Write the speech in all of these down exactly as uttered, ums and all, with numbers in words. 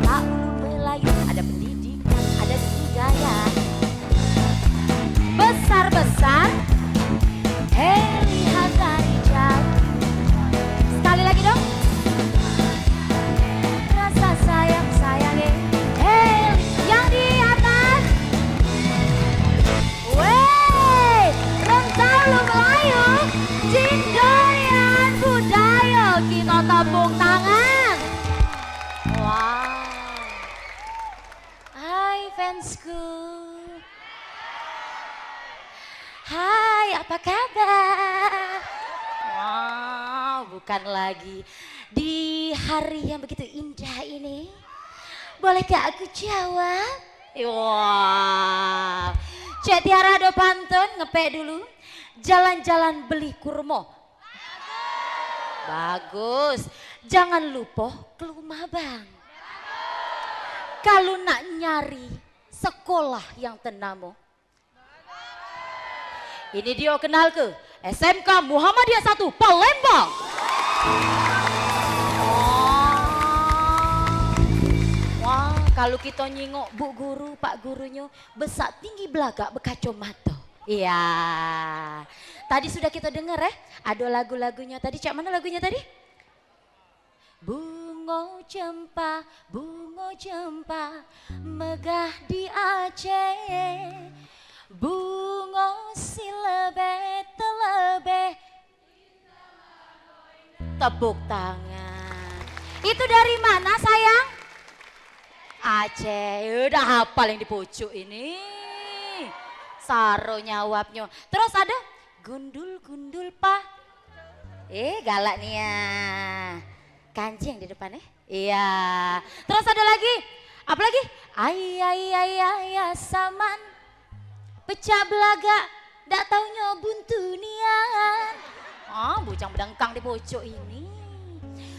Lagu Melayu, ada pendidikan, ada budaya. Besar-besar, hei, lihat dari jauh. Sekali lagi dong. Rasa sayang, sayang, eh. Hei, yang di atas. Wey, Rentau Lu Melayu, Jindoyan Budayo, kito tepuk tangan. Wow. Hai fansku. Hai, apa kabar? Wow, bukan lagi di hari yang begitu indah ini. Bolehkah aku jawab? Wah. Cek Tiara ado pantun, ngepek dulu. Jalan-jalan beli kurma. Bagus. Jangan lupa ke rumah bang. Kalu nak nyari sekolah yang tenamo. Ini dio kenal ke S M K Muhammadiyah satu Palembang. Wah, wah, kalu kito nyingok Bu Guru, Pak Gurunyo besak tinggi belagak bekacomato. Iya. Tadi sudah kito denger, eh, ado lagu-lagunyo tadi. Cak mano lagunyo tadi? Bungo cempa, bungo cempa, megah di Aceh. Bungo si lebeh telebeh. Tepuk tangan. Itu dari mana, sayang? Aceh. Udah hafal yang di pucuk ini. Saro nyawabnyo. Terus ada gundul-gundul pa. Eh, galak nia. Kancing di depan, eh. Iya. Terus ada lagi. Apa lagi? Ai, ai, ai, ai, asaman. Pecak belagak, dak taunyo buntu nian. Ah, bujang bedengkang di pucuk ini.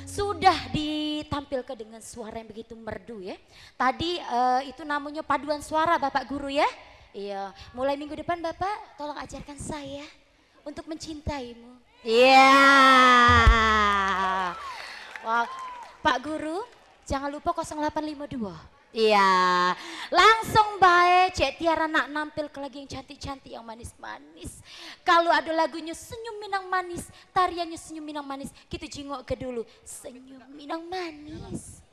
Sudah ditampilke dengan suara yang begitu merdu, ya. Tadi, eh, itu namonyo paduan suara, Bapak Guru, ya. Iya. Mulai minggu depan, Bapak, tolong ajarkan saya untuk mencintaimu. Iya. Wah, Pak Guru, jangan lupa kosong delapan lima dua. Iya. Langsung bae, Cek Tiara nak nampilke lagi yang cantik-cantik, yang manis-manis. Kalu ado lagunyo Senyum Minang Manis, tariannyo Senyum Minang Manis, kito jingokke dulu. Senyum Minang Manis.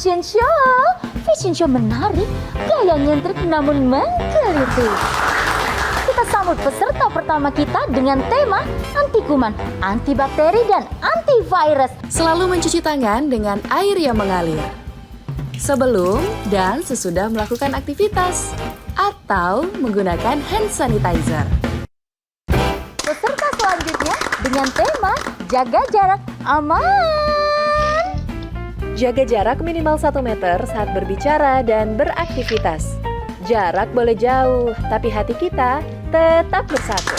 Fashion show, fashion show menarik, gaya nyentrik namun menggelitik. Kita sambut peserta pertama kita dengan tema anti kuman, anti bakteri, dan anti virus. Selalu mencuci tangan dengan air yang mengalir sebelum dan sesudah melakukan aktivitas atau menggunakan hand sanitizer. Peserta selanjutnya dengan tema jaga jarak aman. Jaga jarak minimal satu meter saat berbicara dan beraktivitas. Jarak boleh jauh, tapi hati kita tetap bersatu.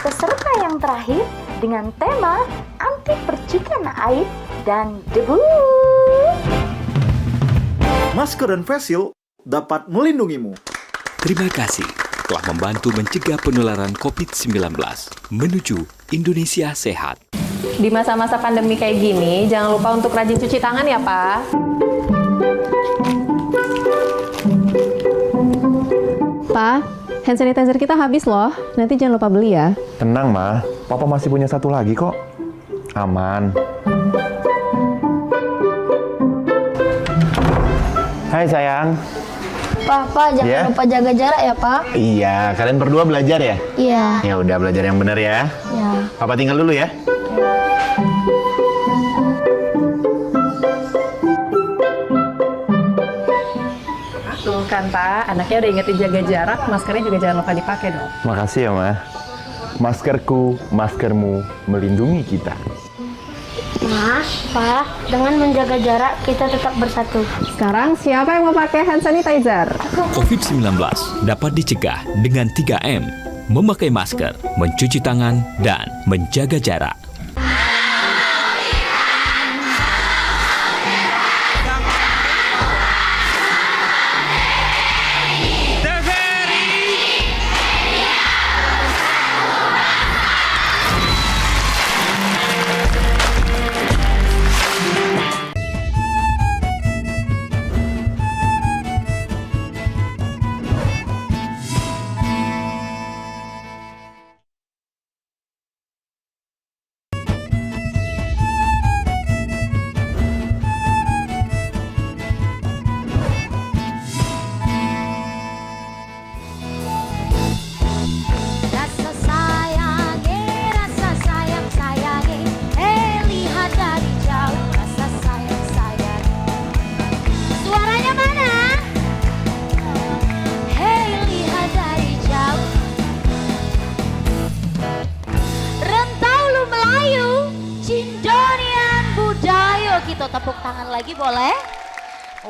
Peserta yang terakhir dengan tema anti percikan air dan debu. Masker dan face shield dapat melindungimu. Terima kasih telah membantu mencegah penularan covid sembilan belas menuju Indonesia sehat. Di masa-masa pandemi kayak gini, jangan lupa untuk rajin cuci tangan ya, Pa. Pa, hand sanitizer kita habis loh. Nanti jangan lupa beli ya. Tenang, Ma. Papa masih punya satu lagi kok. Aman. Hai, sayang. Pa, Pa, jangan Ya? lupa jaga jarak ya, Pa. Iya, kalian berdua belajar ya? Iya. Ya udah, belajar yang benar ya. Iya. Papa tinggal dulu ya. Tuh kan, Pa, anaknya udah ingetin jaga jarak, maskernya juga jangan lupa dipakai dong. Makasih ya, Ma. Maskerku, maskermu melindungi kita. Ma, Pa, dengan menjaga jarak, kita tetap bersatu. Sekarang siapa yang mau pakai hand sanitizer? covid sembilan belas dapat dicegah dengan tiga M, memakai masker, mencuci tangan, dan menjaga jarak. Rasa sayange, rasa sayang sayange, eh, lihat dari jauh, rasa sayang sayange. Suaranya mana? Hei, lihat dari jauh. Rentau lu Melayu, Cindonian budayo. Kita tepuk tangan lagi boleh?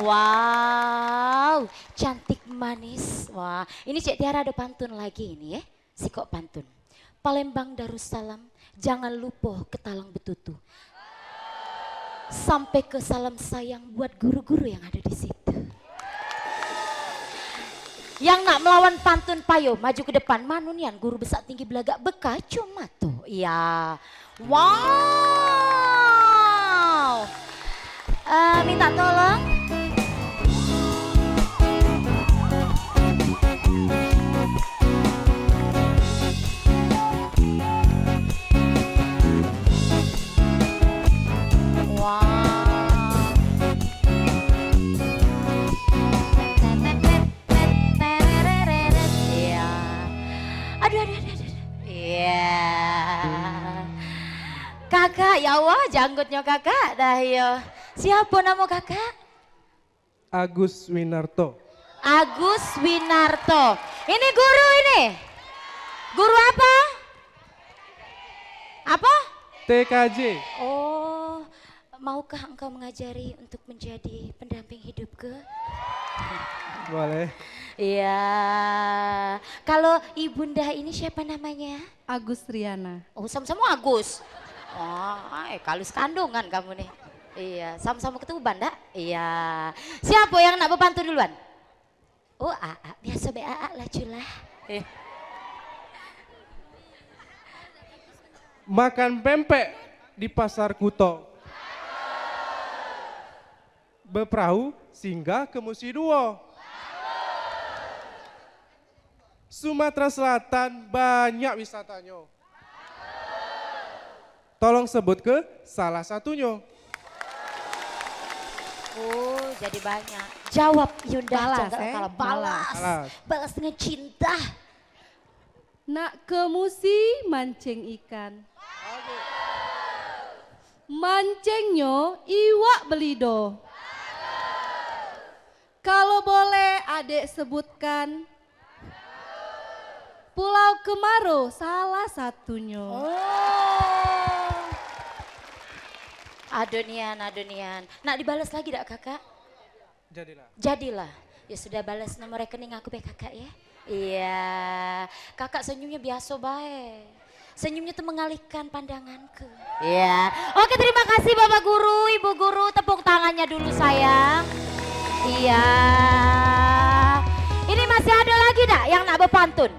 Wow, cantik manis. Wah, ini Cek Tiara ada pantun lagi ini ya. Sikok pantun. Palembang Darussalam, jangan lupa ke Talang Betutu. Sampai ke salam sayang buat guru-guru yang ada di situ. Yang nak melawan pantun payo maju ke depan. Manu nian guru besak tinggi belagak bekacamata. Iya. Wow. Eh, minta tolong. Wow. Iya. Aduh, aduh, aduh, aduh. Iya. Kakak, ya Allah, janggutnya kakak dah, yo. Siapa nama kakak? Agus Winarto. Agus Winarto. Ini guru ini. Guru apa? Apa? T K J. Oh, maukah engkau mengajari untuk menjadi pendamping hidupku? Boleh. Iya. Kalau ibunda ini siapa namanya? Agus Riana. Oh, sama-sama Agus. Oh, eh, kalus kandungan kamu nih. Iya, sama-sama ketuban, dak? Iya. Siapa yang nak bepantun duluan? Oh, Aa, biasa be Aa lah, Culah. Eh. Makan pempek di pasar Kuto. Beperahu singgah ke Musi Duo. Sumatera Selatan banyak wisatanyo. Tolong sebut ke salah satunyo. Oh, jadi banyak. Jawab Yunda. Balas, jangan eh? Kalah. Balas. Balas. Balas dengan cinta. Nak ke musi mancing ikan. Mancingnyo iwak belido. Kalo boleh adek sebutkan Pulau Kemaro salah satunyo. Oh. Ado nian, ado nian. Nak dibales lagi dak, Kakak? Jadilah. Jadilah. Ya sudah, balas nomor rekening aku be, Kakak, ya. Iya. Kakak senyumnya biaso bae. Senyumnya tuh mengalihkan pandanganku. Iya. Oke, terima kasih Bapak Guru, Ibu Guru. Tepuk tangannya dulu, sayang. Iya. Ini masih ada lagi dak yang nak bepantun?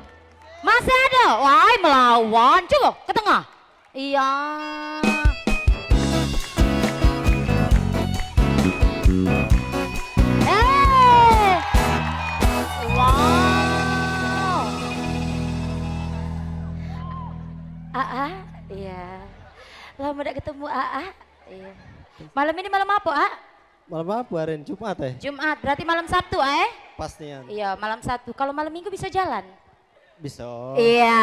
Masih ada? Wah, melawan. Coba ke tengah. Iya. Eh. Wow. Aa, iya. Lama dak ketemu, Aa. Iya. Malam ini malam apa, A? Malam apa hari ini? Jumat, eh? Jumat, berarti malam Sabtu, A, eh? Pastian. Iya, malam Sabtu. Kalau malam Minggu bisa jalan? Bisa. Iya.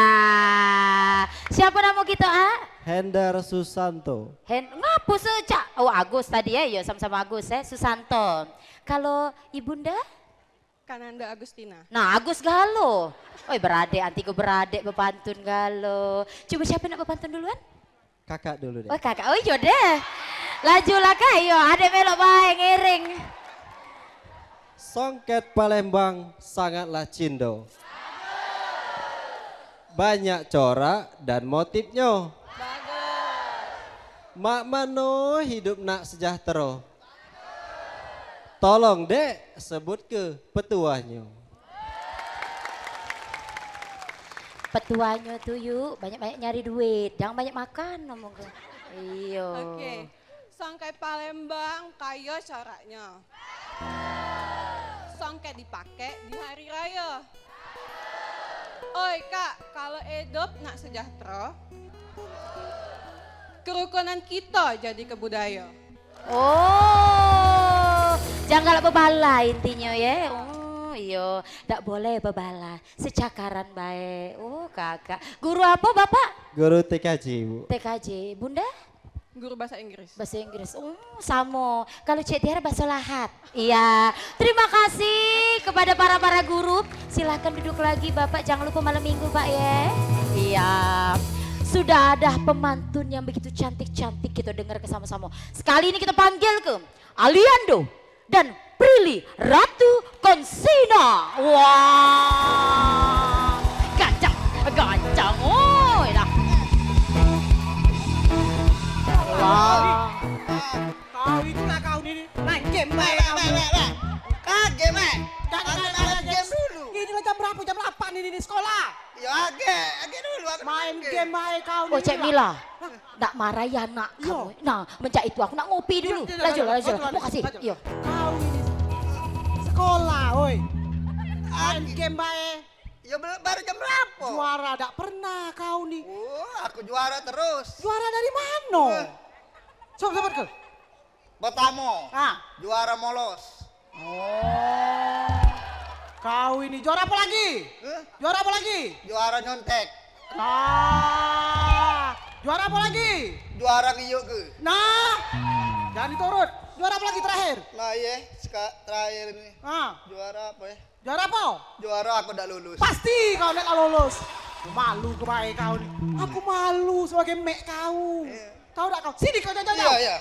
Siapa nama kita, A? Hendar Susanto. Hen, ngapo sejak? Oh, Agus tadi, ya. Iya, sama-sama Agus, ya. Susanto. Kalau Ibunda? Kananda Agustina. Nah, Agus galo. Oi, beradek, anti ku beradek, bepantun galo. Coba siapa nak bepantun duluan? Kakak dulu deh. Oh, kakak. Oh, iyo deh. Lajulah, Kak. Iyo, adek melok bae ngiring. Songket Palembang sangatlah cindo. Banyak corak dan motifnyo. Mak mano hidup nak sejahtero? Tolong, Dek, sebutke petuahnyo. Petuahnyo tu, Yu, banyak-banyak nyari duit, jangan banyak makan, ngomong ke. Iyo. Oke. Songket Palembang kayo coraknyo. Songket dipake di hari rayo. Oi, Kak, kalo idop nak sejahtero, kerukunan kito jadike budayo. Oh, jangan galak bebalah intinyo, ye. Oh, iyo, dak boleh bebalah. Secakaran bae. Oh, kakak. Guru apo, Bapak? Guru T K J, Bu. T K J. Bunda? Guru bahasa Inggris. Bahasa Inggris. Oh, samo. Kalau Cik Tiara bahasa Lahat. Iya. Terima kasih kepada para-para guru. Silahkan duduk lagi, Bapak. Jangan lupa malam Minggu, Pak, ya. Iya. Sudah ada pemantun yang begitu cantik-cantik, kita dengar ke sama-sama. Sekali ini kita panggil ke Aliando dan Prilly Ratu Konsina. Wah. Gancang, gancang. Oi, dah. Wah. Kau itulah kau ni, ni. Main game bae kau. Kage, Mek. Jangan main game dulu. Ini lah jam berapa? Jam delapan ini, ni sekolah. Ya, age, age dulu, aku main game bae kau ni. Oh, Cek Mila. Hah? Dak marai anak kamu. Nah, menjak itu aku nak ngopi dulu. Iya, iya, iya, laju, iya, laju, laju, laju. Mau kasih. Laju. Iya. Kau ini sekolah, oi. Main game bae. Ya, bel-, baru jam berapa? Juara dak pernah kau ni. Oh, aku juara terus. Juara dari mano? Eh. Sebut, sebut ke? Pertamo, ah, juara molos. Oh. Kau ini juara apa lagi? Hah? Juara apa lagi? Juara nyontek. Ah. Juara apa lagi? Juara ngiyuk ke. Nah. Jangan diturut. Juara apa lagi terakhir? Nah, iye, seka-, terakhir ini. Ah. Juara apa, ya? Juara apa? Juara aku dak lulus. Pasti kau dak lulus. Malu ke bae kau ni. Aku malu sebagai mek kau. Iya. Tahu dak kau? Sini kau jauh-jauh. Iya, iya.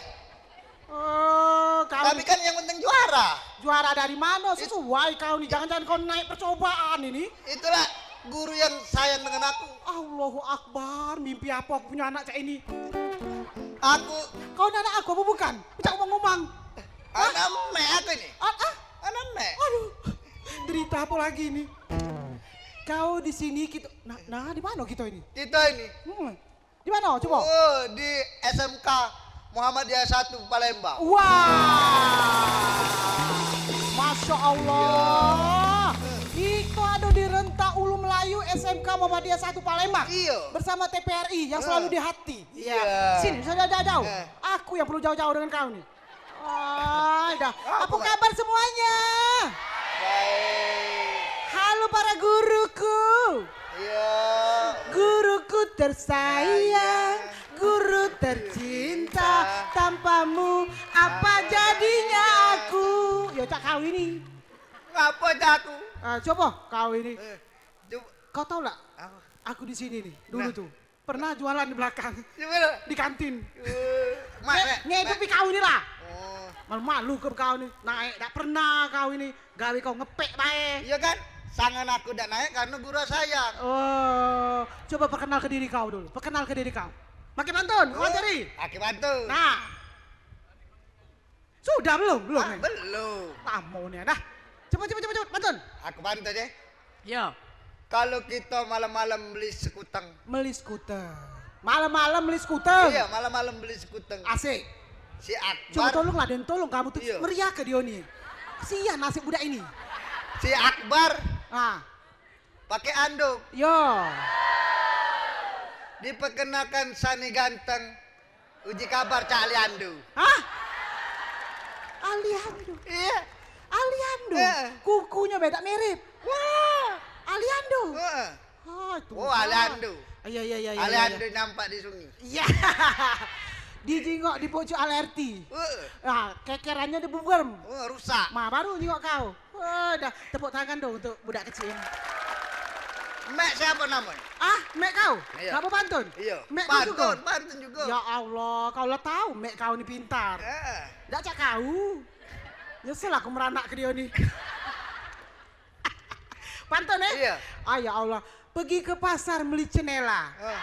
Oh, kau. Tapi ni kan yang penting juara. Juara dari mana? Sesuai kau ni. Jangan-jangan kau naik percobaan ini. Itulah guru yang sayang dengan aku. Allahu Akbar, mimpi apa aku punya anak cak ini? Aku. Kau ni anak aku apa bukan? Cak umang-umang. Anak mek aku ini. Ah, ah? Anak mek. Aduh, derita apa lagi ni? Kau di sini kita, nah, nah, di mana kita ini? Kita ini. Hmm. Di mana? Coba. Oh, di S M K Muhammadiyah satu Palembang. Wah. Masya Allah. Iya. Kita ada di Rentak Ulu Melayu S M K Muhammadiyah satu Palembang. Iya. Bersama T P R I yang selalu di hati. Iya. Sini, usah jauh-jauh. Eh. Aku yang perlu jauh-jauh dengan kau ni. Oh, dah. Apa kabar semuanya? Baik. Halo para guruku. Iya. Guruku tersayang, guru tercinta, tanpamu apa jadinya aku? Yo, cak kau ini. Ngapa cak aku? Ah, coba kau ini. Eh, coba. Kau tahu nggak? Apa? Aku di sini nih, dulu tuh. Pernah jualan di belakang. Di mana? Di kantin. Eh, mak, nge-, mak, ngedupi mak. Kau inilah. Oh. Malu-malu ke kau ni. Naik dak pernah kau ini. Gawe kau ngepek bae. Iya kan? Sangan aku dak naik karena guru sayang. Oh, coba perkenal ke diri kau dulu. Perkenal ke diri kau. Pakai pantun, kau ajari. Pakai pantun. Nah. Sudah belum? Belum. Ah, eh? Belum. Lamo ni dah. Cepet, cepet, cepet, cepet. Pantun. Aku pantun, eh. Yo. Kalau kita malam-malam beli sekuteng. Beli skuter. Malam-malam beli skuter. Iya, malam-malam beli sekuteng. Asik. Si Akbar. Coba tolonglah, Den, tolong kamu tuh. Iya. Meriah ke dia ni. Kesian nasib budak ini. Si Akbar. Ah. Pakai anduk. Yo. Diperkenalkan Sani ganteng. Uji kabar Cak Aliando. Hah? Aliando? Iya. Aliando? Heeh. Kukunya beda mirip. Wah. Aliando? Heeh. Ah, itu. Oh, Aliando. Iya, iya, iya, iya, iya. Aliando nampak di sungai. Iya. Dijingok di pucuk alerti. Heeh. Nah, kekerannya di buberm. Oh, rusak. Nah, baru jingok kau. Wah, dah, tepuk tangan dong untuk budak kecil ini. Mek siapa namanya? Ah, mek kau? Iya. Ngapa pantun? Iya. Mek kau juga? Pantun, pantun juga. Ya Allah, kau lah tahu mek kau ni pintar. Heeh. Dak cak kau. Nyesel aku meranak ke dia ni. Pantun, eh? Iya. Ah, ya Allah. Pergi ke pasar beli cenela. Ah.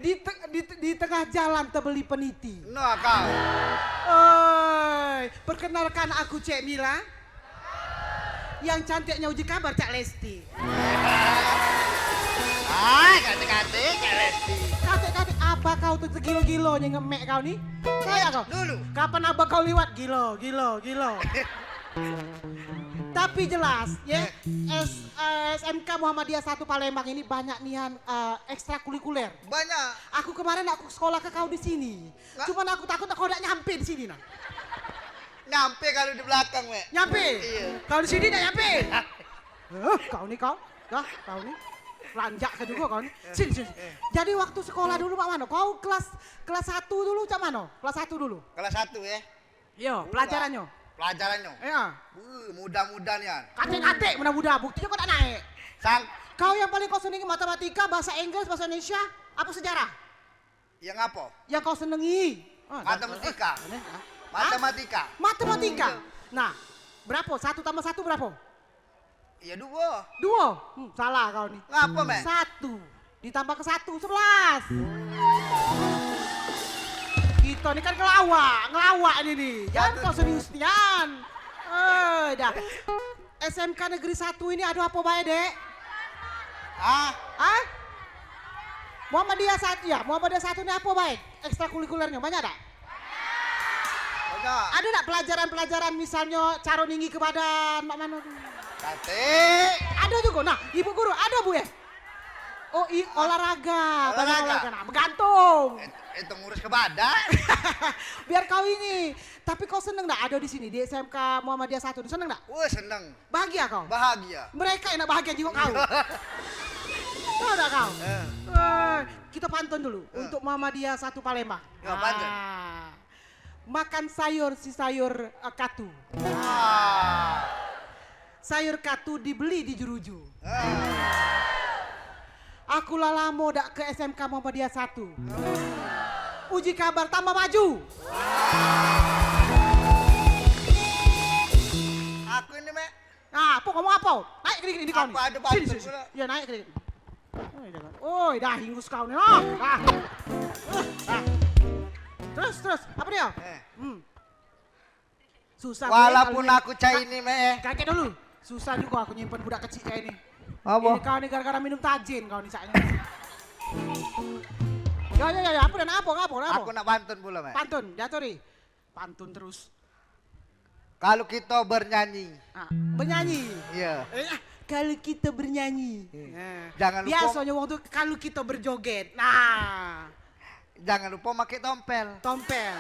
Di te-, di, di tengah jalan terbeli peniti. Nah, kau. Oi, perkenalkan aku Cek Mila. Yang cantiknya uji kabar Cak Lesti. Ah, kate-kate Cak Lesti. Kate-kate apa kau tu segilo-gilo ni ngemek kau ni? Saya kau. Dulu. Kapan abang kau liwat? Gilo, gilo, gilo. Tapi jelas, ya, S-, eh, S M K Muhammadiyah satu Palembang ini banyak nian, eh, ekstrakurikuler. Banyak. Aku kemarin aku sekolah ke kau di sini. Cuman aku takut kau dak nyampe di sini nah. Nyampe kalau di belakang, Mek. Nyampe? Iya. Kalau di sini dak nyampe. Eh, kau ni kau. Dah, kau ni. Lanjak ke juga kau ni. Sini, sini. Jadi waktu sekolah dulu mak mano? Kau kelas, kelas satu dulu cak mano? Kelas satu dulu. Kelas satu ya. Yo, pelajarannyo. Pelajarannyo. Iya. Wuh, mudah-mudah nian. Katik-katik mudah-mudah, buktinyo kau dak naik. Sang- Kau yang paling kau senengi matematika, bahasa Inggris, bahasa Indonesia, apa sejarah? Yang apa? Yang kau senengi. Ah, matematika. Aneh, ah. Matematika. Hah? Matematika. Iya. Nah, berapa? Satu tambah satu berapa? Iya, duo. Duo? Hmm, salah kau ni. Ngapa, Mek? Satu ditambah ke satu, sebelas. Kita ni kan ngelawak, ngelawak ini ni. Jangan kau serius nian. Eh, dah. S M K Negeri satu ini ada apa bae, Dek? Ah? Ah? Muhammadiyah satu ya, Muhammadiyah satu ni apa bae? Ekstrakurikulernya banyak dak? Banyak. Ada dak pelajaran-pelajaran misalnya cara ninggi ke badan, mak mano tu? Katik. Ada juga. Nah, ibu guru, ada bu ya? Oh, i, olahraga. Olahraga. Banyak olahraga. Nah, begantung. Itu, itu ngurus ke badan. Biar kau ini. Tapi kau seneng dak ada di sini di S M K Muhammadiyah satu tu seneng dak? Wah, seneng. Bahagia kau? Bahagia. Mereka yang nak bahagia jenguk kau. Tahu dak kau? Eh. Eh, kita pantun dulu untuk Muhammadiyah satu Palembang. Ya, pantun. Ah. Makan sayur si sayur, eh, katu. Ah. Sayur katu dibeli di juruju. Ah. Aku lah lamo dak ke S M K Muhammadiyah satu. Uji kabar tambah maju. Aku ini, Mek. Nah, apa ngomong apa? Naik ke dikit ini kau ni. Apa ada pantun pula? Sini, sini. Ya, naik ke dikit. Oi, dah, oi, dah hingus kau ni. Ah, dah. Eh, dah. Terus, terus. Apa dia? Eh. Hmm. Susah. Walaupun aku cak ini, Mek. Kakek dulu. Susah juga aku nyimpen budak kecil kayak ini. Apa? Ini kau ni gara-gara minum tajin kau ni caknya. Ya, ya, ya, ya. Apa dan apa, ngapa, ngapa? Aku nak pantun pula, Mek. Pantun, diaturi. Pantun terus. Kalau kita bernyanyi. Ah, bernyanyi. Iya. Eh, ah, kalau kita bernyanyi. Iya. Nah, jangan lupa. Biasanya wong tu kalau kita berjoget. Nah. Jangan lupa pakai tompel. Tompel.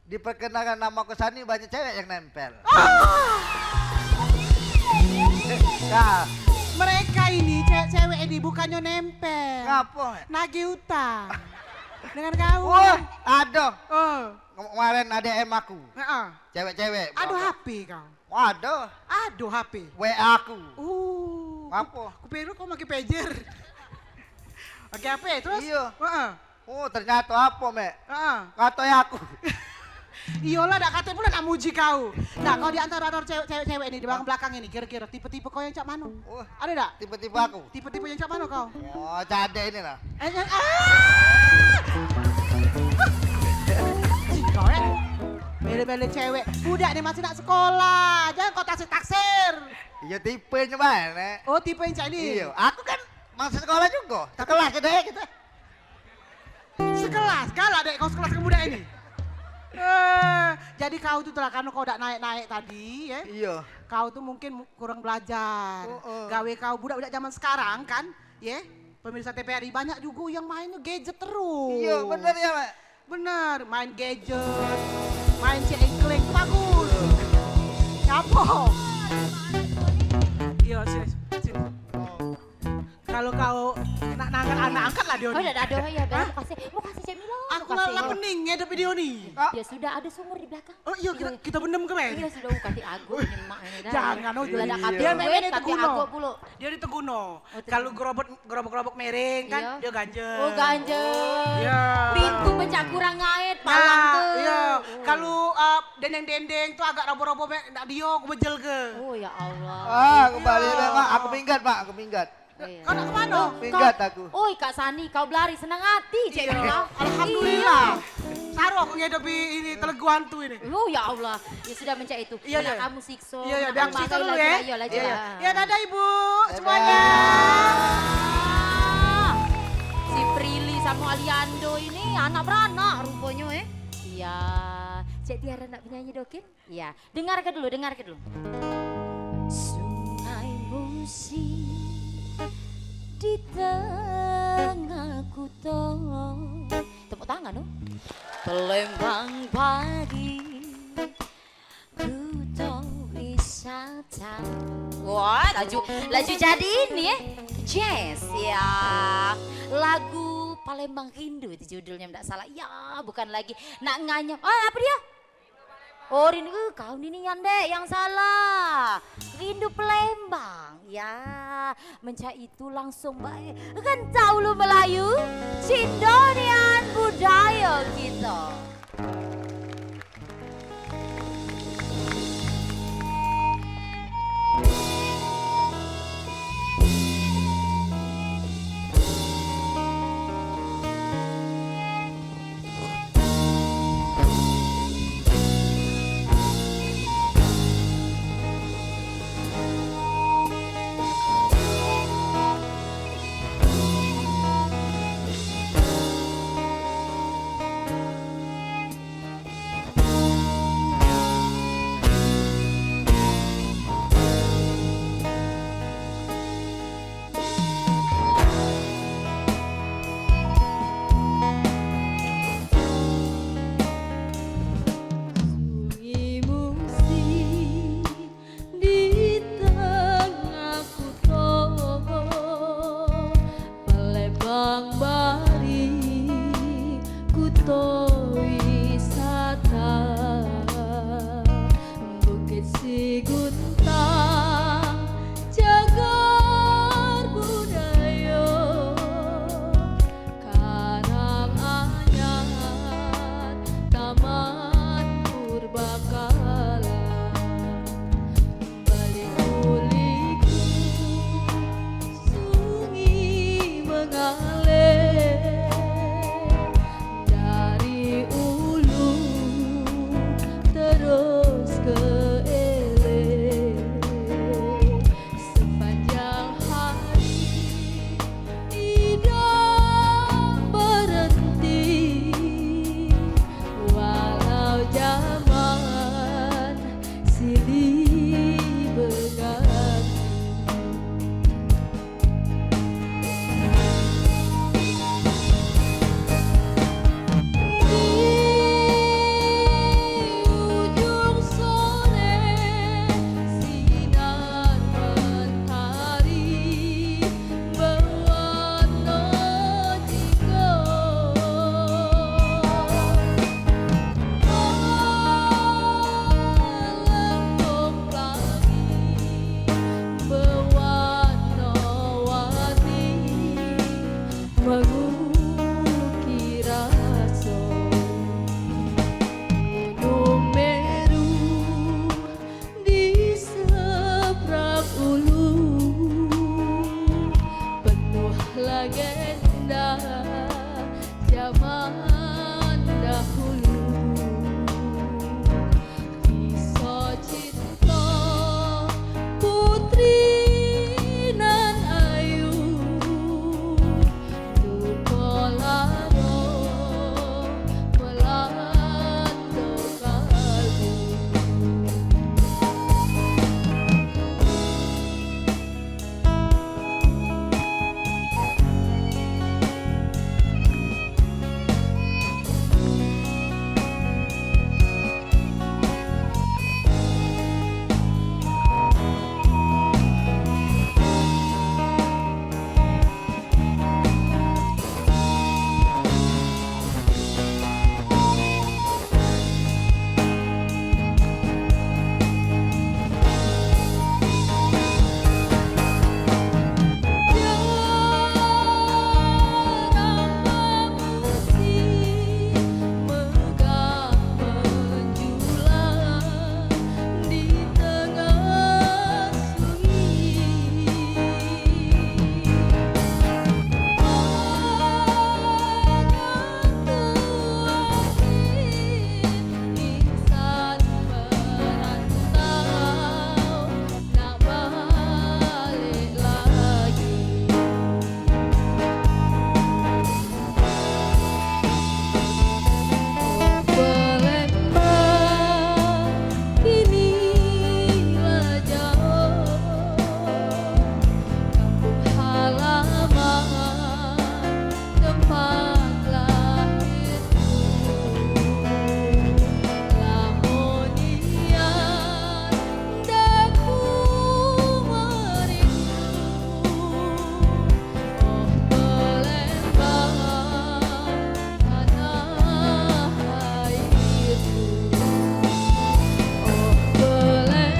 Diperkenalkan, nama aku Sani, banyak cewek yang nempel. Nah. Mereka ini, cewek-cewek ini bukannya nempel. Ngapo? Nagih utang. Dengan kau. Wah, ada. Oh. Kemarin ada M aku. Heeh. Cewek-cewek. Aduh, H P kau. Waduh. Aduh, H P. W A aku. Uh. Ngapo? Ku, ku kira kau pakai pager. Pakai H P terus? Iyo. Heeh. Oh, ternyata apa, Mek? Heeh. Katoi aku. Iyolah, dak katoi pula nak muji kau. Nah, kau di antara cewek-cewek ini, di belakang, belakang ini, kira-kira tipe-tipe kau yang cak mano? Oh. Ada dak? Tipe-tipe aku? Tipe-tipe yang cak mano kau? Oh, cade ini lah. Eh, eh, ah! Cik kau, eh. Bela-bela cewek. Budak ni masih nak sekolah. Jangan kau taksir-taksir. Iya, tipe nyo bae, Nek. Oh, tipe yang cak ni. Iya, aku kan masih sekolah juga. Sekelas deh kita. Sekelas, galak dek kau sekelas ke budak ini. Eh, jadi kau tu telah, karena kau dak naik-naik tadi, ya. Iya. Kau tu mungkin mu-, kurang belajar. Heeh. Gawe kau budak-budak zaman sekarang kan, ya. Pemirsa T V R I banyak juga yang mainnya gadget terus. Iya, bener ya, Mak? Bener, main gadget, main cengkleng, bagus. Siapa? Iya, sini, sini. Kalau kau nak nangkat anak, angkatlah dia. Oh, dak ado, ya, Bel. Hah? Makasih. Makasih, Cek Milo. Aku malah pening ngadep video ni. Ya sudah, ada sumur di belakang. Oh, iya, kita, kita bendem ke, Bel? Iya, sudah, uh, katik aku ni, Mak, ini dah. Jangan, oh, iya. Dak katik. Biar Mek Mek teguno. Dia diteguno. Oh, teguno. Kalau gerobok, gerobok-gerobok miring kan, iya, dia ganjel. Oh, ganjel. Iya. Pintu pecah kurang ngait, palang tu. Iya. Oh. Kalau, eh, dendeng-dendeng tu agak roboh-roboh, Mek, nak dia aku bejel ke. Oh, ya Allah. Ah, aku balik, Mak. Aku minggat, Mak. Aku minggat. Iya. Kau nak ke mano? Minggat aku. Oi, Kak Sani, kau belari senang hati, Cek Mila. Alhamdulillah. Iya. Saru aku ngedopi ini telegu hantu ini. Oh, ya Allah. Ya sudah, mencak itu. Iya, iya. Kamu sikso. Iya, iya, biar sikso dulu, ya. Iya, iya. Ya, dadah, Ibu, semuanya. Dadah. Si Prilly sama Aliando ini anak beranak ruponyo, eh. Iya. Cek Tiara nak penyanyi dokin? Iya, dengarke dulu, dengarke dulu. Sungai Musi di tengah kuto. Tepuk tangan, oh. Palembang Bari, kuto wisata. Wah, laju, laju jadi ini, eh. Jazz, ya. Lagu Palembang Rindu itu judulnya, ndak salah. Ya, bukan lagi nak nganyam. Oh, apa dia? Oh, rindu, eh, kau ni nian, Dek, yang salah. Rindu Palembang. Ya, mencak itu langsung bae. Kan tahu lu Melayu, cinta nian budaya kita. Sungi Musi di tengah kuto, Palembang Bari kuto wisata, Bukit Siguntang cagar budaya, Karang Anyar, Taman Purbakala, baliku-liku sungi mengalir, Legenda zaman dahulu, kisah cinta putri nan ayu, duko lara melanda kalbu. Di tengah sunyi, menyatu hati insan merantau. Nak balik lagi. Oh, Palembang, kini lah jauh kampung halaman. Tempat lahirku, lamo nian daku merindu. Oh, Palembang, tanah airku. Oh, Palembang.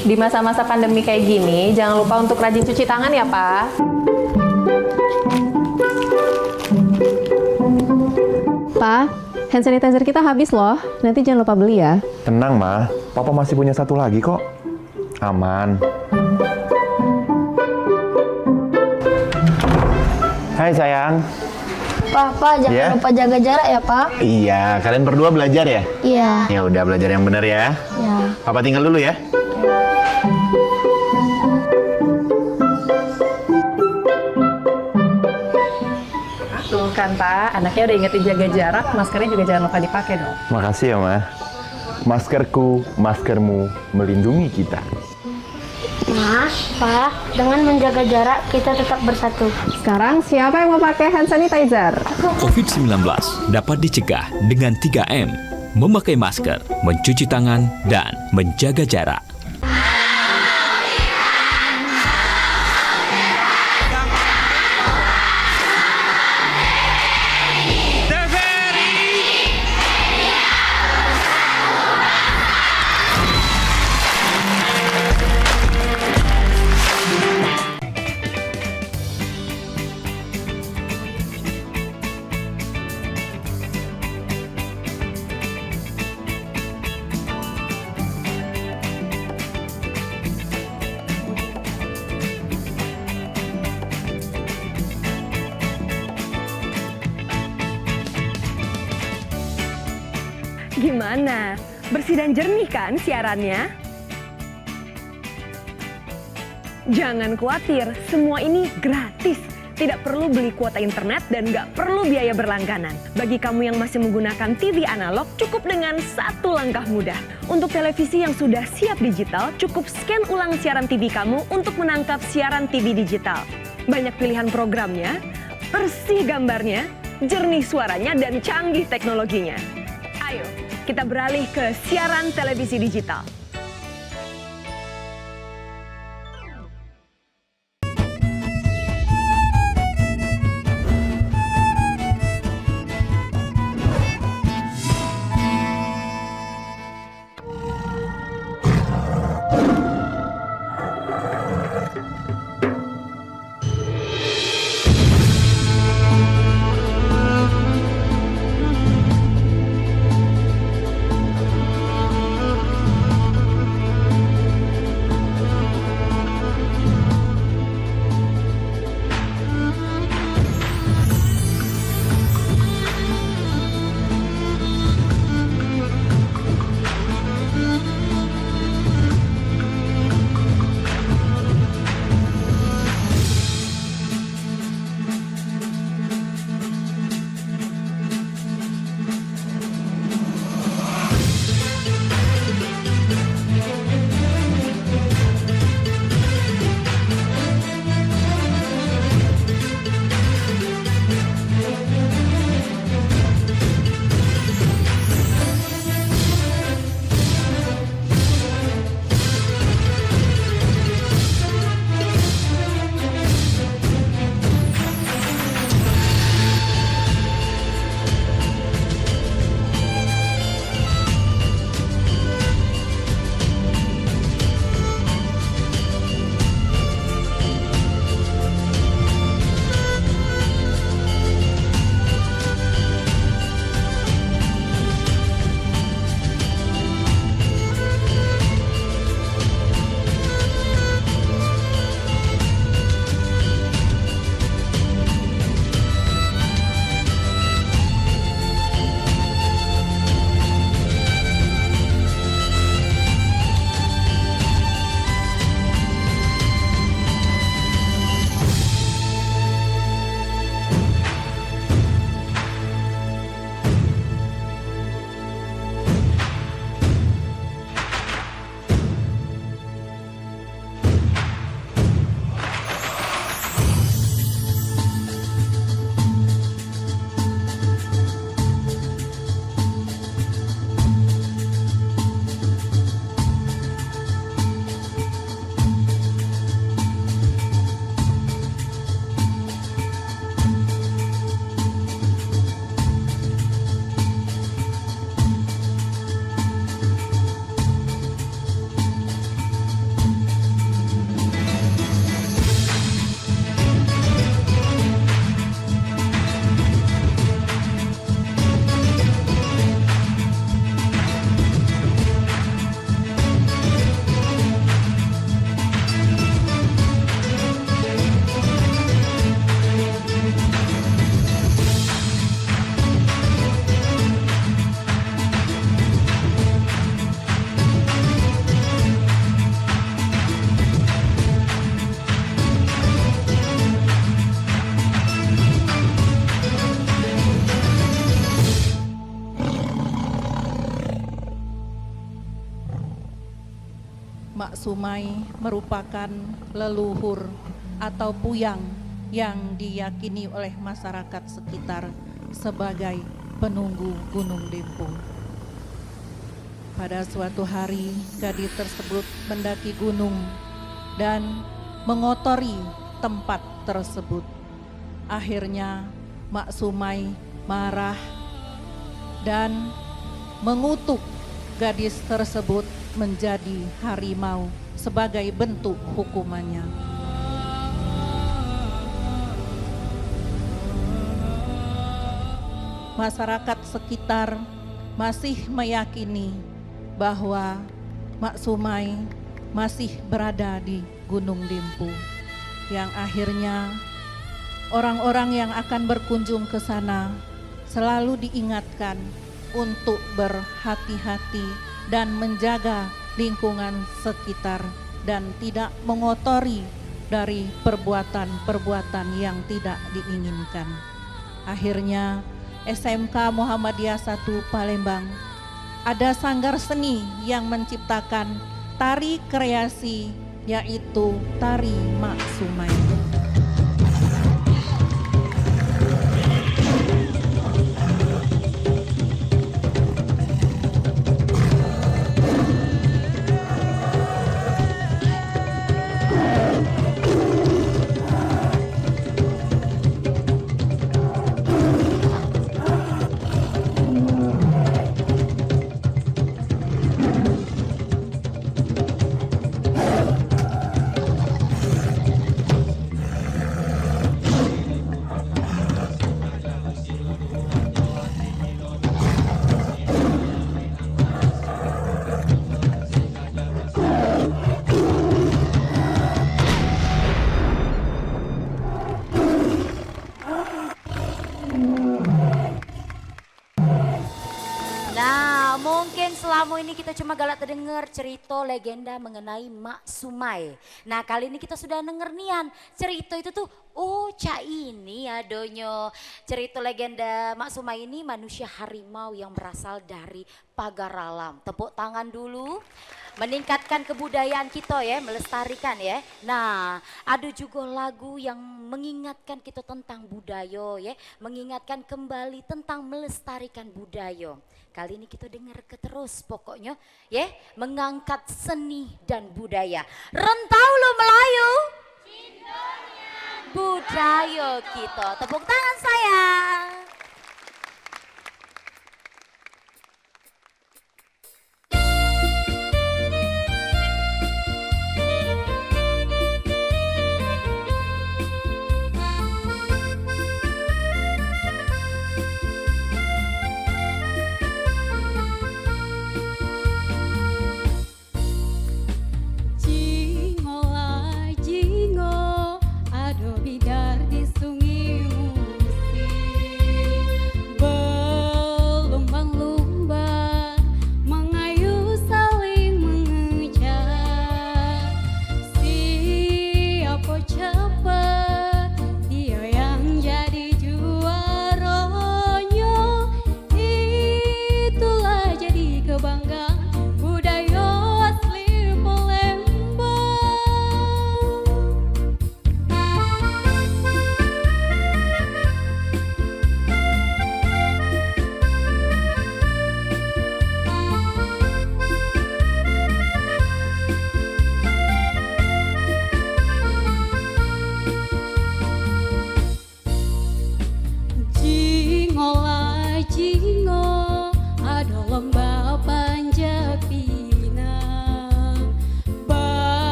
Di masa-masa pandemi kayak gini, jangan lupa untuk rajin cuci tangan ya, Pa. Pa, hand sanitizer kita habis loh. Nanti jangan lupa beli ya. Tenang, Ma. Papa masih punya satu lagi kok. Aman. Hai, sayang. Pa, Pa, jangan lupa jaga jarak ya, Pa. Iya, kalian berdua belajar ya? Iya. Ya udah, belajar yang bener ya. Iya. Papa tinggal dulu ya. Tuh kan, Pa, anaknya udah ingetin jaga jarak, maskernya juga jangan lupa dipakai dong. Makasih ya, Ma. Maskerku, maskermu melindungi kita. Ma, Pa, dengan menjaga jarak, kita tetap bersatu. Sekarang siapa yang mau pakai hand sanitizer? Covid sembilan belas dapat dicegah dengan tiga M, memakai masker, mencuci tangan, dan menjaga jarak. Gimana? Bersih dan jernih kan siarannya? Jangan khawatir, semua ini gratis. Tidak perlu beli kuota internet dan nggak perlu biaya berlangganan. Bagi kamu yang masih menggunakan T V analog, cukup dengan satu langkah mudah. Untuk televisi yang sudah siap digital, cukup scan ulang siaran T V kamu untuk menangkap siaran T V digital. Banyak pilihan programnya, bersih gambarnya, jernih suaranya, dan canggih teknologinya. Ayo, kita beralih ke siaran televisi digital. Sumai merupakan leluhur atau puyang yang diyakini oleh masyarakat sekitar sebagai penunggu Gunung Dempo. Pada suatu hari, gadis tersebut mendaki gunung dan mengotori tempat tersebut. Akhirnya, Mak Sumai marah dan mengutuk gadis tersebut menjadi harimau sebagai bentuk hukumannya. Masyarakat sekitar masih meyakini bahwa Mak Sumai masih berada di Gunung Dempo, yang akhirnya orang-orang yang akan berkunjung ke sana selalu diingatkan untuk berhati-hati dan menjaga lingkungan sekitar dan tidak mengotori dari perbuatan-perbuatan yang tidak diinginkan. Akhirnya, S M K Muhammadiyah satu Palembang ada sanggar seni yang menciptakan tari kreasi, yaitu tari Mak Sumai. Nah, mungkin selamo ini kito cuma galak tedenger cerito legenda mengenai Mak Sumai. Nah, kali ini kito sudah denger nian cerito itu tuh, oh, cak ini adonyo. Cerito legenda Mak Sumai ini manusia harimau yang berasal dari Pagar Alam. Tepuk tangan dulu. Meningkatkan kebudayaan kito ya, melestarikan ya. Nah, ado jugo lagu yang mengingatkan kito tentang budayo ya, mengingatkan kembali tentang melestarikan budayo. Kali ini kito denger ke terus pokoknyo ya, mengangkat seni dan budaya. Rentau lo Melayu, budayo kito. Tepuk tangan sayang. Jingo la jingo, ado bidar di Sungi Musi.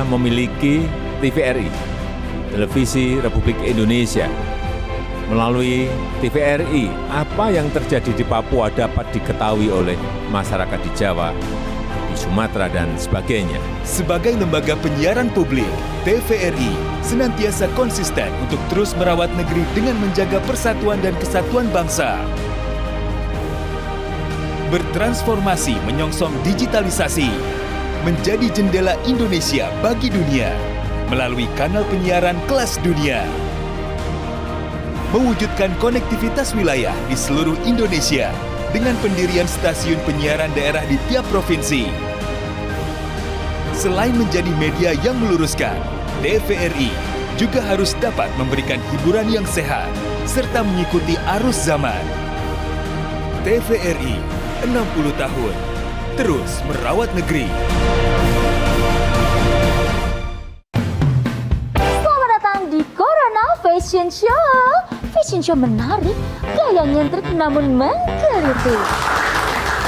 Memiliki T V R I, Televisi Republik Indonesia. Melalui T V R I, apa yang terjadi di Papua dapat diketahui oleh masyarakat di Jawa, di Sumatera, dan sebagainya. Sebagai lembaga penyiaran publik, T V R I senantiasa konsisten untuk terus merawat negeri dengan menjaga persatuan dan kesatuan bangsa. Bertransformasi menyongsong digitalisasi, menjadi jendela Indonesia bagi dunia melalui kanal penyiaran kelas dunia. Mewujudkan konektivitas wilayah di seluruh Indonesia dengan pendirian stasiun penyiaran daerah di tiap provinsi. Selain menjadi media yang meluruskan, T V R I juga harus dapat memberikan hiburan yang sehat serta mengikuti arus zaman. T V R I enam puluh tahun, terus merawat negeri. Selamat datang di Corona Fashion Show. Fashion show menarik, gaya nyentrik namun menggelitik.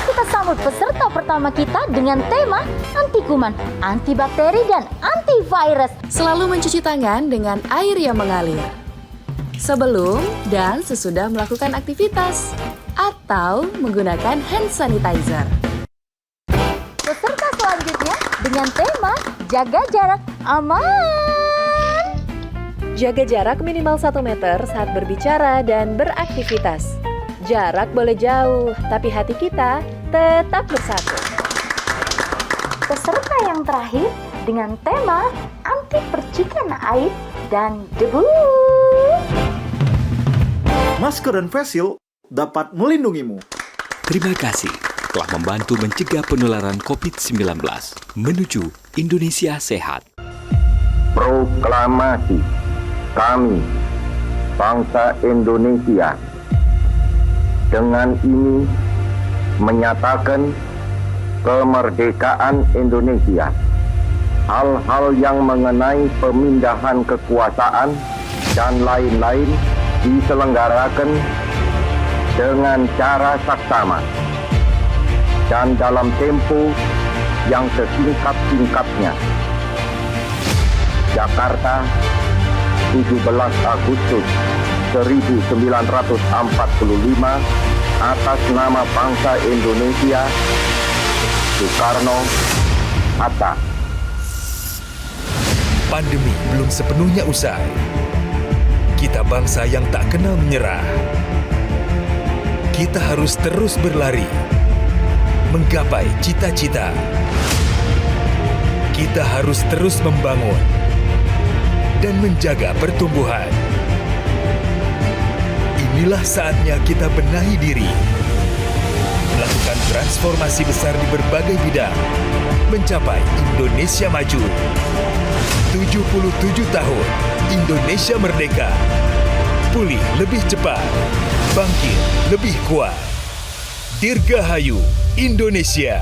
Kita sambut peserta pertama kita dengan tema anti kuman, anti bakteri, dan anti virus. Selalu mencuci tangan dengan air yang mengalir sebelum dan sesudah melakukan aktivitas, atau menggunakan hand sanitizer. Peserta selanjutnya dengan tema jaga jarak aman. Jaga jarak minimal satu meter saat berbicara dan beraktivitas. Jarak boleh jauh, tapi hati kita tetap bersatu. Peserta yang terakhir dengan tema anti percikan air dan debu. Masker dan face shield dapat melindungimu. Terima kasih telah membantu mencegah penularan covid sembilan belas menuju Indonesia sehat. Proklamasi. Kami, bangsa Indonesia, dengan ini menyatakan kemerdekaan Indonesia. Hal-hal yang mengenai pemindahan kekuasaan dan lain-lain diselenggarakan dengan cara saksama dan dalam tempo yang sesingkat-singkatnya. Jakarta, tujuh belas Agustus seribu sembilan ratus empat puluh lima, atas nama bangsa Indonesia, Soekarno, Hatta. Pandemi belum sepenuhnya usai. Kita bangsa yang tak kenal menyerah. Kita harus terus berlari, menggapai cita-cita. Kita harus terus membangun dan menjaga pertumbuhan. Inilah saatnya kita benahi diri, melakukan transformasi besar di berbagai bidang, mencapai Indonesia maju. Tujuh puluh tujuh tahun Indonesia merdeka, pulih lebih cepat, bangkit lebih kuat. Dirgahayu Indonesia.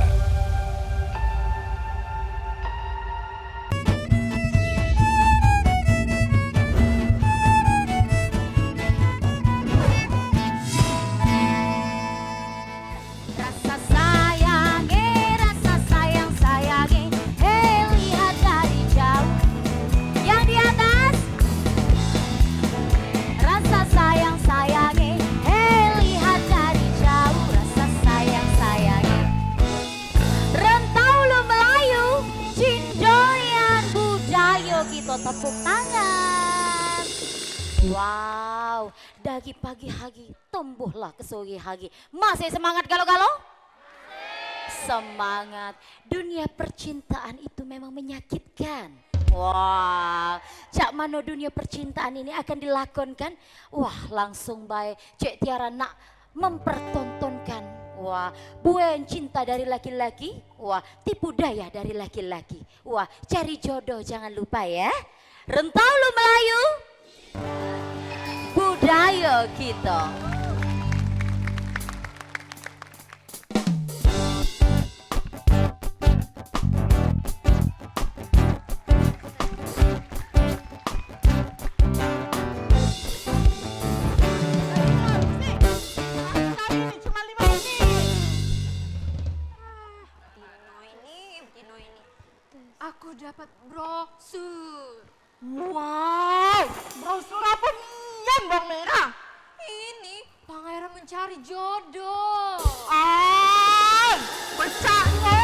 Rasa sayange, rasa sayang sayange, eh, lihat dari jauh. Yang di atas. Rasa sayang sayange, eh, lihat dari jauh. Rasa sayang sayange. Rentau lu Melayu, cindoyan budayo kito, tepuk tangan. Wow, dari pagi hari tumbuhlah ke sore hari. Masih semangat galo-galo? Semangat. Dunia percintaan itu memang menyakitkan. Wah, cak mano dunia percintaan ini akan dilakonkan? Wah, langsung bae Cek Tiara nak mempertontonkan. Wah, buen cinta dari laki-laki. Wah, tipu daya dari laki-laki. Wah, cari jodoh jangan lupa ya. Rentau lu Melayu. Budaya kita. Cuma lima menit. Dino ini, dino ini. Aku dapat brosur. Wow, brosur apa nian, Bawang Merah? Ini Pangeran Mencari Jodoh. Ay, pecaknyo.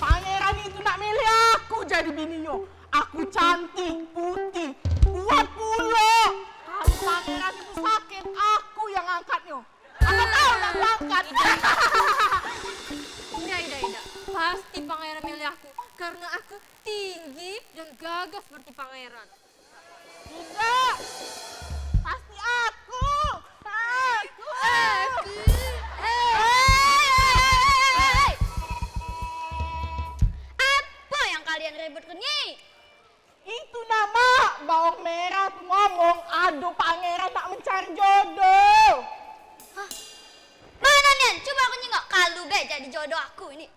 Pangeran itu nak milih aku jadi bininyo. Aku cantik, putih, kuat pulo. Kalu pangeran itu sakit, aku yang angkatnyo. Aku tahu nak aku angkat. Idak, idak, idak. Pasti pangeran milih aku karena aku tinggi dan gagah seperti pangeran. Idak. Pasti aku. Aku. Aku. Hei, hei, hei, hei, hei. Apa yang kalian ributkan ni? Itu nah, Mak, Bawang Merah tu ngomong ado pangeran nak mencari jodoh. Hah? Mano nian? Cubo aku nyingok kalu be jadi jodoh aku ini.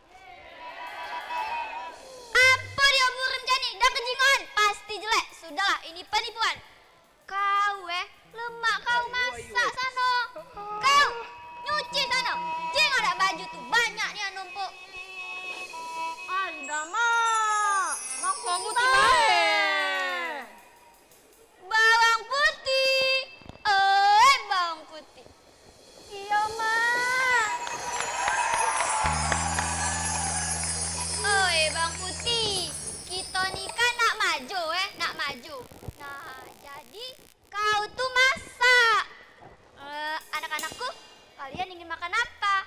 Apa dio burim cak ni? Dak kejingoan, pasti jelek. Sudahlah, ini penipuan. Kau, eh, lemak kau masak sano. Kau nyuci sano. Jingok dak baju tu banyak nian numpuk. Ai, dah, Mak. Mak, bawang putih bae. Bawang putih. Oi, bawang putih. Iyo, Mak. Oi, Bang Putih, kito ni kan nak maju, eh, nak maju. Nah, jadi kau tu masak. Eh, anak-anakku, kalian ingin makan apa?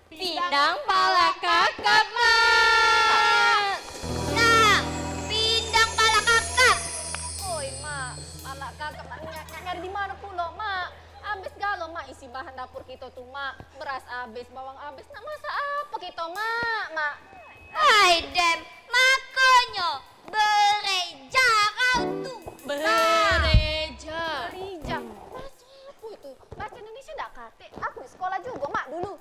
Pindang pala kakap, Mak. Nah, pindang pala kakap. Oi, Mak, pala kakap nak nyari di mano pulo, Mak? Abis galo, Mak, isi bahan dapur kito tu, Mak. Beras abis, bawang abis, nak masak apa kito, Mak? Mak. Ai dem, makonyo bereja kau tu. Bereja. Bereja. Bahasa apa itu? Bahasa Indonesia dak katek. Aku di sekolah jugo, Mak, dulu.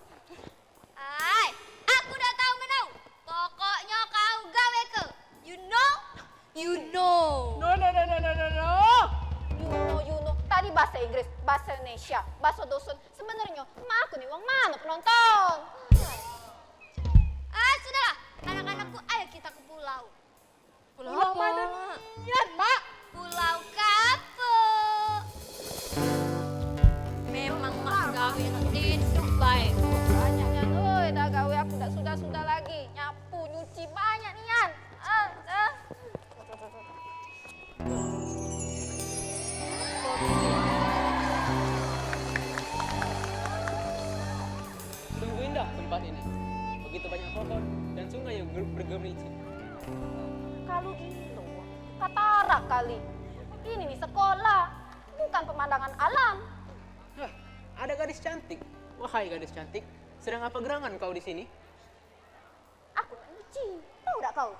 Ai, aku dak tau menau. Pokoknyo kau gawe ke. You know? You know. No, no, no, no, no, no, no. You know, you know. Tadi bahasa Inggris, bahasa Indonesia, bahasa dusun. Sebenarnyo, mak aku ni wong mano, penonton? Ah, sudahlah. Anak-anakku, ayo kita ke pulau. Pulau apo, Mak? Pulau Kapuk. Memang mak gawe hidup bae. Banyak nian, oi, dah gawe aku dak sudah-sudah lagi. Nyapu, nyuci banyak nian. Ah, ah. Sungguh indah tempat ini. Begitu banyak pohon dan sungai yang ger-, bergemericik. Kalu gilo, katarak kali. Ini ni sekolah, bukan pemandangan alam. Hah, ada gadis cantik. Wahai gadis cantik, sedang apa gerangan kau di sini? Aku nak nyuci. Tahu dak kau?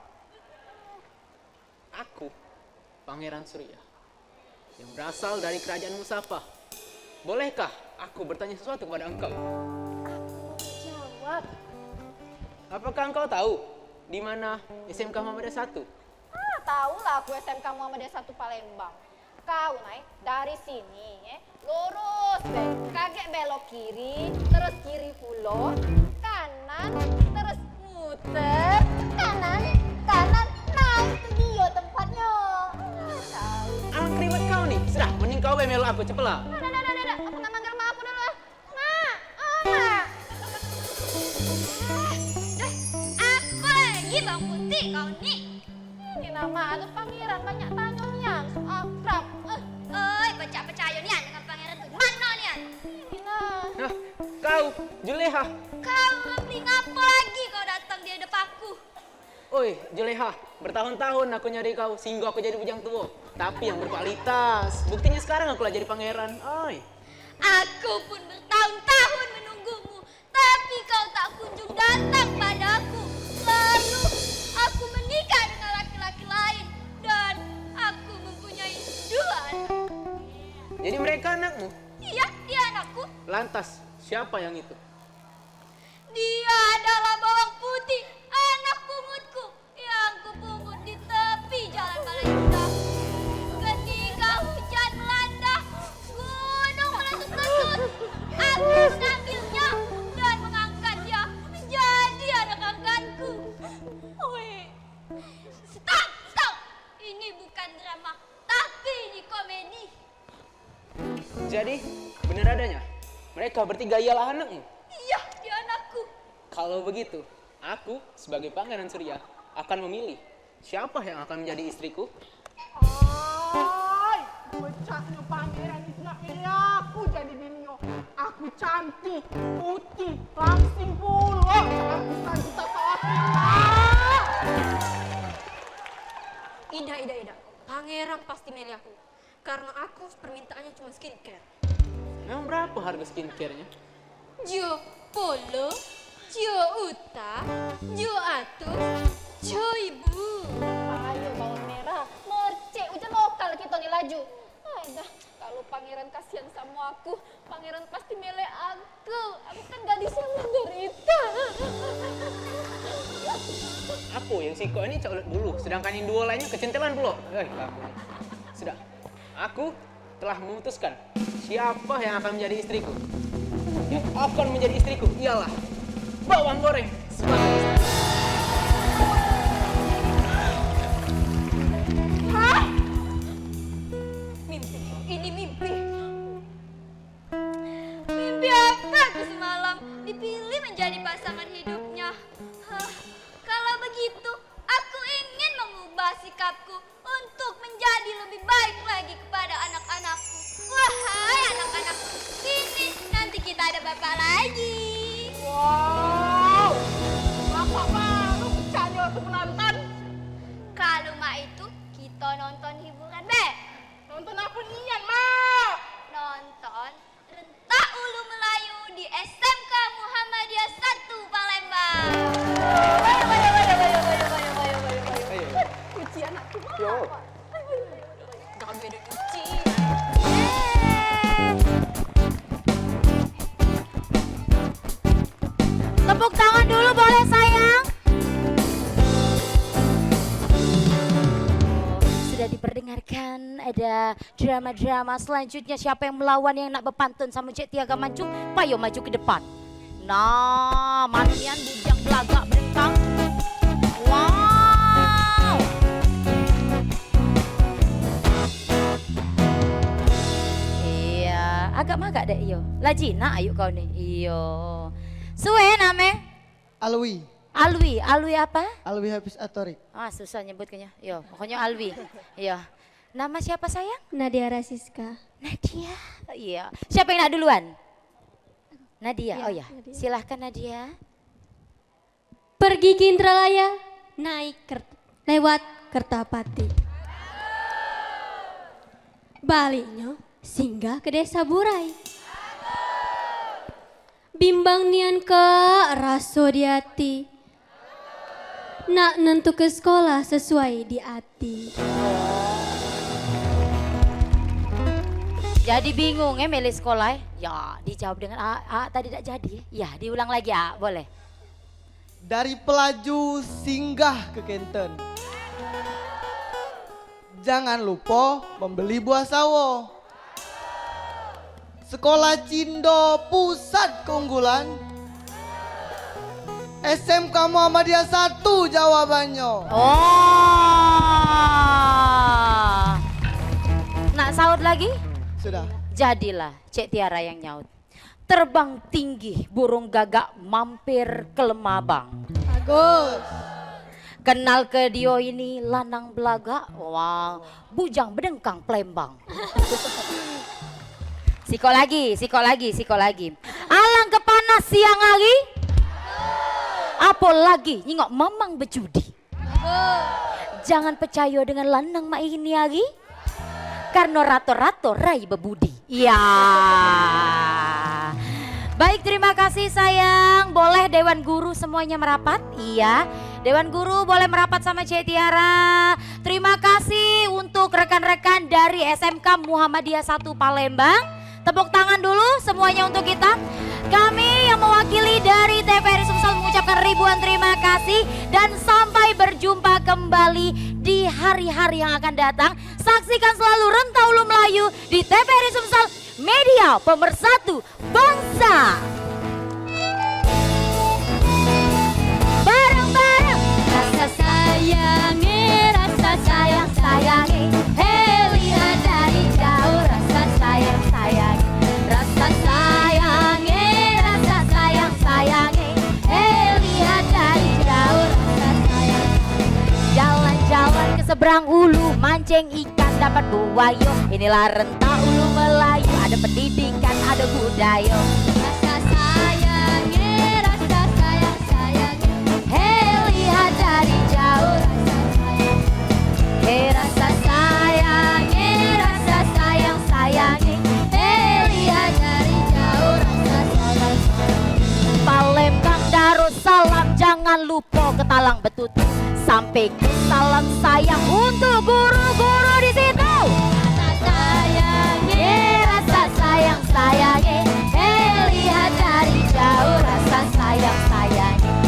Aku Pangeran Surya yang berasal dari kerajaan Musafah. Bolehkah aku bertanya sesuatu kepada engkau? Aku mau jawab. Apakah engkau tahu di mana S M K Muhammadiyah satu? Ah, tahulah aku S M K Muhammadiyah satu Palembang. Kau, Nay, dari sini, eh, lurus be. Kagek belok kiri, terus kiri pulo, kanan, terus muter, kanan, kanan. Nah, itu dio tempatnyo. Ah, tahu. Alang kriwet kau ni. Sudah, mending kau be melok aku, cepetlah. Dah, dah, dah, dah, dah. Aku nak manggil mak aku dulu, ah. Mak! Oh, Mak! Eh, dah, apa lagi Bang Putih kau ni? Ini nah, Mak, ada pangeran banyak tanyo nian, so akrab. Eh. Oi, pecak pecayo nian dengan pangeran tu. Mano nian? Ini nah. Nah, kau, Juleha. Kau orang beli ngapo lagi kau datang di hadap aku? Oi, Juleha, bertahun-tahun aku nyari kau, sehingga aku jadi bujang tuo. Tapi yang berkualitas. Buktinya sekarang aku lah jadi pangeran. Oi. Aku pun bertahun-tahun menunggumu, tapi kau tak kunjung datang padaku. Lalu, aku menikah dengan laki-laki lain dan aku mempunyai dua anak. Jadi mereka anakmu? Iya, dia anakku. Lantas, siapa yang itu? Dia adalah bawang putih, anak pungutku, yang kupungut di tepi jalan Balai Kota. Ketika hujan melanda, gunung meletus-letus, aku mengambilnya dan mengangkatnya menjadi anak angkatku. Wih, Jadi, benar adanya, mereka bertiga ialah anakmu? Iya, dia anakku. Kalau begitu, aku sebagai Pangeran Surya akan memilih siapa yang akan menjadi istriku. Ai, becaknyo Pangeran itu nak milih aku jadi bininyo. Aku cantik, putih, langsing pulo. Cantik tak salah. Idak, idak, idak. Pangeran pasti milih aku. Karena aku permintaannya cuma skincare. Memang berapa harga skincarenya? Jo polo, jo uta, jo atus, jo ibu. Ayo bawang merah, mercek, ujan lokal kita ni laju. Ai dah, kalau pangeran kasihan sama aku, pangeran pasti milih aku. Aku kan gadis yang menderita. Aku yang sikok ini cak ulet bulu, sedangkan yang dua lainnya kecentelan pulo. Eh, lamun. Sudah. Aku telah memutuskan siapa yang akan menjadi istriku. Yang akan menjadi istriku ialah bawang goreng sebagai istri. Hah? Mimpi. Ini mimpi. Mimpi apa aku semalam dipilih menjadi pasangan hidupnya? Hah, kalau begitu, aku ingin mengubah sikapku untuk menjadi lebih baik lagi kepada anak-anakku. Wahai anak-anakku, sini, nanti kita ada bapak lagi. Wow, bapak baru pecahnya waktu penonton. Kalau mak itu, kita nonton hiburan be. Nonton apa nian, Mak? Nonton Rentak Ulu Melayu di S M K Muhammadiyah satu Palembang. Ayo, ayo, ayo, ayo, ayo, ayo, ayo, ayo, ayo. Cuci anakku. Yo. Gabe dah cuci. Tepuk tangan dulu boleh, sayang? Sudah diperdengarkan, ada drama-drama selanjutnya, siapa yang melawan yang nak bepantun sama Cek Tiara Mancung, payo maju ke depan. Nah, mano nian bujang belagak bedengkang. Wow. Iya, agak magak dek iyo. Lah jinak ayu kau ni. Iyo. Sue name? Alwi. Alwi, Alwi apa? Alwi Hafiz Atorik. Ah, susah nyebutnya. Yo, pokoknya Alwi. Iyo. Nama siapa, sayang? Nadia Rasiska. Nadia. Iya. Siapa yang nak duluan? Nadia. Iya, oh ya. Nadia. Silahkan, Nadia. Pergi ke Indralaya, naik ker-, lewat Kertapati. Baliknyo singgah ke Desa Burai. Bimbang nian, Kak, raso di ati. Nak nentuke sekolah sesuai di ati. Jadi bingung, eh, milih sekolah, eh? Ya, dijawab dengan A, A tadi dak jadi. Ya, diulang lagi, A, boleh. Dari Pelaju singgah ke Kenten. Jangan lupo membeli buah sawo. Sekolah Cindo pusat keunggulan. S M K Muhammadiyah satu jawabannyo. Oh. Nak saut lagi? Sudah. Jadilah Cek Tiara yang nyaut. Terbang tinggi burung gagak mampir ke Lemabang. Bagus. Kenal ke dio ini lanang belagak, wah, bujang bedengkang Palembang. Sikok lagi, sikok lagi, sikok lagi. Alangke panas siang hari, apolagi nyingok mamang bejudi. Jangan pecayo dengan lanang mak ini hari, karno rato-rato rai bebudi. Iya. Baik, terima kasih, sayang. Boleh Dewan Guru semuanya merapat? Iya. Dewan Guru boleh merapat sama Cek Tiara. Terima kasih untuk rekan-rekan dari S M K Muhammadiyah satu Palembang. Tepuk tangan dulu semuanya untuk kita. Kami yang mewakili dari T V R I Sumsel mengucapkan ribuan terima kasih dan sampai berjumpa kembali di hari-hari yang akan datang. Saksikan selalu Rentau Ulu Melayu di T V R I Sumsel, media pemersatu bangsa. Bareng-bareng. Rasa sayange, rasa sayang-sayange, eh, lihat dari jauh, rasa sayang-sayange. Brang ulu mancing ikan dapat buayo. Inilah rentak ulu Melayu, ada pendidikan, ada budayo. Rasa sayang, eh, rasa sayang, sayang, eh. Hei, lihat dari jauh, rasa sayang. Hei, rasa sayang, eh, rasa sayang, sayang, eh. Hei, lihat dari jauh, rasa sayang, sayang. Palembang Darussalam, jangan lupa ke Talang Betutu. Sampai ke salam sayang untuk guru-guru di situ. Rasa sayang, eh, rasa sayang, sayang, eh. Eh, lihat dari jauh, rasa sayang, sayang, eh.